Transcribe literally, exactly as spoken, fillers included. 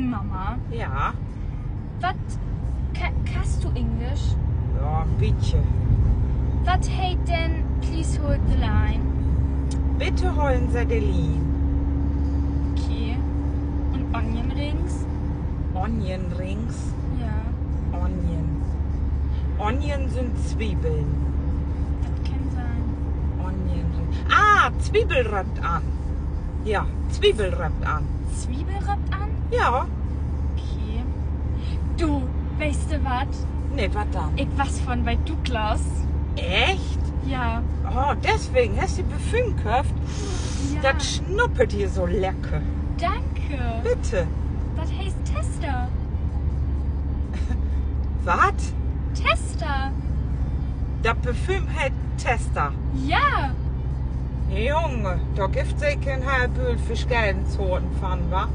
Mama. Ja. Wat, ka-, kannst du Englisch? Ja, en bietje. Wat heet denn Please Hold the Line? Bitte hollen Se de Lien. Okay. Un Onion Rings? Onion Rings? Ja. Onion. Onion sünd Zwiebeln. Dat kann sein. Onion Rings. Ah, Zwiebel röppt an. Ja, Zwiebel röppt an. Zwiebel röppt an? Ja. Okay. Du, weetst du wat? Nee, wat denn? Ik was vörhen bi Douglas. Echt? Ja. Oh, deswegen hest du Parfüm köfft? Ja. Dat snuppert hier so lecker. Danke. Bitte. Dat heet Tester. Wat? Tester. Dat Parfüm heet Tester? Ja. Junge, dor gifft seker en heel Bült verscheden Sorten van, wa?